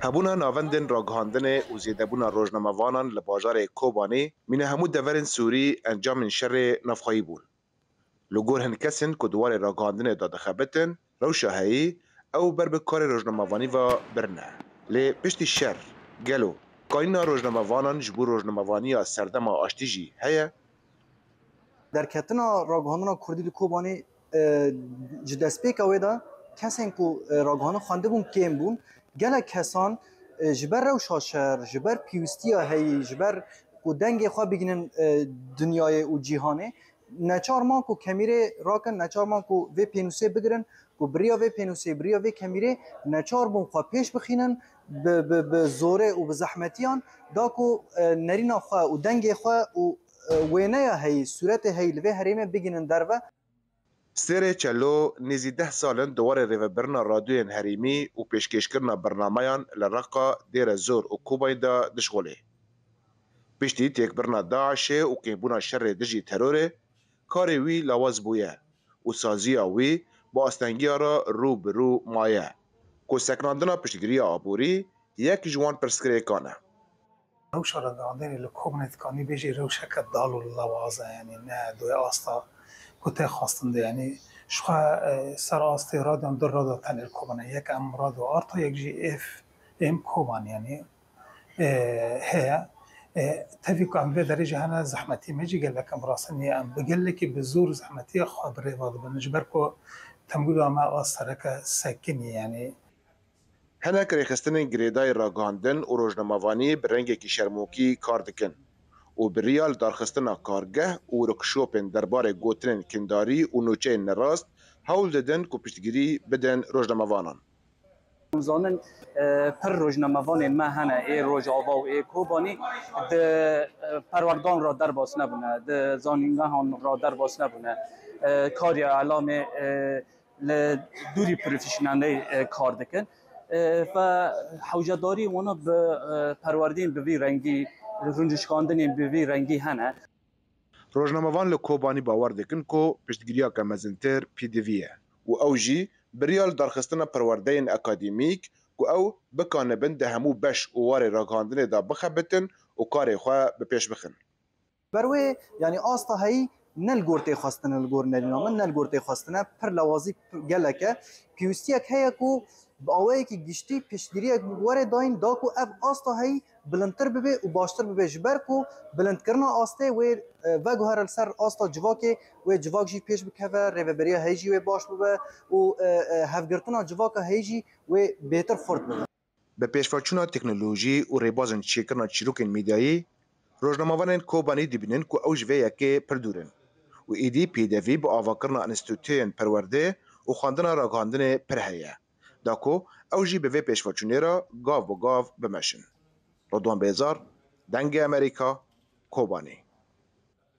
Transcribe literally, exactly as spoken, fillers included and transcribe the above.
Hebûna navendên ragihandinê û zêdebûna rojnamevanan li bajarê Kobanî mîna hemû deverên Sûrî encamên şerê navxweyî bûn. Li gor hin kesên ku di warê ragihandinê de dixebitin, rewşa heyî ew ber bi karê rojnamevanî ve birine. Lê piştî şer, gelo kanîna rojnamevanan ji bo rojnamevaniya serdema aştî jî heye? Derketina ragihandina kurdî li Kobanê, e, ji destpêka wê de kesên ku, e, ragihandin xwendibûn kêm bûn. Gelek kesan, e, ji ber rewşa şer, ji ber pêwîstiya heyî, ji ber ku dengê xwe bigihînin, e, dinyayê û cîhanê, neçar man ku kemîrê rakin, neçar man ku vê pênûsê bigirin, ku bi riya vê pênûsê, bi riya vê kemîrê neçar bûn xwe pêş bixînin, bi, bi, bi zorê û bi zehmetiyan da ku, e, nerîna xwe û dengê xwe û, e, wêneya heyî, sûretê heyî li vê herêmê bigihînin derve. Sêrê Çelo nêzî deh sal in di warê rêvebirina radyoyên herêmî û pêşkêşkirina bernameyan li Reqa, Dêre Zor û Kobanî de dişixulê. Piştî têkbirina DAIŞê û kêmbûna şerê dijî terorê, karê wî lawaz bûye û saziya wî bi astengiya re rû bi rû maye, ku sekinandina piştgiriya aborî yek ji wan pirsgirêkan e. Rewşa ragihandinê li Kobanê dikanî bêjî rewşeke dal û lawaz e, yanî ne doya asta ku tê xwestin de, yanî ji xwe, e, ser astê radyoyan du radyo tenê li Kobanê, yek em radyo Arta, yek jî F M Koban, yanî, e, heye. E, tevî ku em vê derê jî hene, zehmetî me jî gelek em rastî niye, em bi gelekî bi zor zehmetiya xwe bi rê ve dibin, ji ber ku tembûra me a sereke sekinî, yanî. Hinek rêxistinên girêdayî ragihandin û rojnamevanî bi rengekî şermokî kar dikin û bi riya li darxistina kargeh û workshopên derbarê gotinên kindarî û nûçeyên nerast hewl didin ku piştgirî bidin rojnamevanan. Em zanin, e, pir rojnamevanên me hene ê Rojava û ê Kobanî di, e, perwerdan re derbas nebûne, di zanîngehan re derbas nebûne. E, kariya elamê, e, li dûrî profesyonelê, e, kar dikin. E, ve hewcedarî wana bi, e, perwerdeyên bi vî rengî, rûnişkandinên bi vî rengî hene. Rojnamevan li Kobanî bawer dikin ku piştgiriyeke mezintir pêdivî ye û ew jî bi riya li darxistina perwerdeyên akademîk ku ew bikanibin di hemû beş û warê ragihandinê de bixebitin û karê xwe bi pêş bixin. Ber wê, yanî asta heyî ne li gor tê xwestine, li gor nerîna min ne li gor tê xwestine, pir lewazî gelek e. Pêwîstiyek heye ku bi awayekî giştî piştgiriyek bi were dayîn, da ku ev asta heyî bilindtir bibe û baştir bibe, ji ber ku bilindkirina astê wê, e, veguhere li ser asta civakê, wê civak jî pêş bikeve, rêveberiya heyî jî wê baş bibe û, e, e, hevgirtina civaka heyî jî wê bêtir xurt bibe. Bi pêşveçûna teknolojî û rêbazên çêkirina çîrokên medyayî, rojnamevanên Kobanî dibînin ku ew ji vê yekê pir dûr in û êdî pêdevî bi avakirina înstîtûyên perwerdê û xwendina ragihandinê pir heye, da ku ew jî bi vê pêşveçûnê re gav bi gav bimeşin. Ridwan Bêzar, Dengê Amerîka, Kobanî.